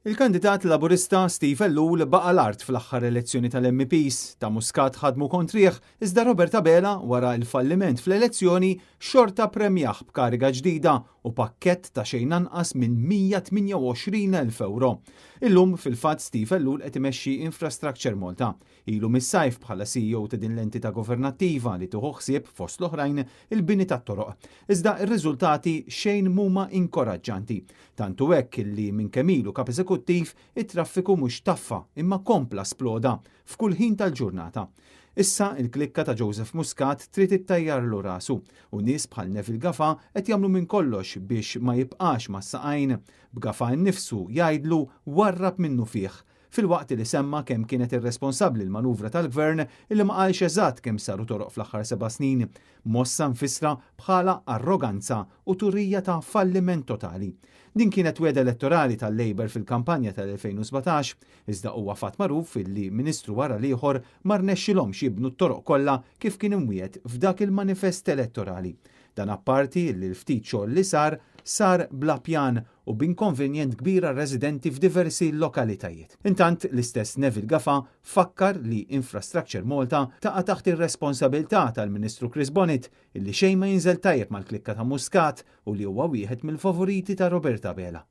Il-kandidat Laburista Steve Ellul baqa' l-art fl-aħħar elezzjoni tal-MEPs. Ta' Muscat ħadmu kontrih, iżda Robert Abela, wara l-falliment fl-elezzjoni, xorta premjah b'kariga ġdida u pakkett ta' xejn anqas minn 128,000 ewro. Illum, fil-fatt, Steve Ellul qed imexxi Infrastructure Malta. Ilu mis-sajf bħala CEO ta' din l-entità governattiva li tieħu ħsieb, fost l-oħrajn, il-bini tat-toroq. Iżda r-riżultati xejn m'huma inkoraġġanti. Tant hu hekk li minn kemm ilu Kap Eżekuttiv, it-traffiku mhux taffa imma kompla sploda f'kull ħin tal-ġurnata. Issa il-klikka ta' Joseph Muscat trid ittajjarlu rasu u nies bħal Neville Gafà qed jagħmlu minn kollox biex ma jibqax mas-saqajn, b'Gafà innifsu jgħidlu warrab minnufih filwaqt li semma kemm kienet irresponsabbli l-manuvra tal-Gvern illi ma qalx eżatt kemm saru toroq fl-aħħar seba' snin, mossa mfissra bħala arroganza u turija ta' falliment totali. Din kienet wegħda elettorali tal-Labour fil-kampanja tal-2017, iżda huwa fatt magħruf illi Ministru wara l-ieħor ma rnexxilhomx jibnu t-toroq kollha kif kien imwiegħed f'dak il-manifest elettorali. Dan apparti li l-ftit xogħol li sar, sar bla pjan u b'inkonvenjent kbir għar-residenti f'diversi lokalitajiet. Intant, l-istess Neville Gafà fakkar li Infrastructure Malta taqa' taħt ir-responsabilità tal-Ministru Chris Bonett illi xejn ma jinżel tajjeb mal-klikka ta' Muscat u li huwa wieħed mill-favoriti ta' Robert Abela.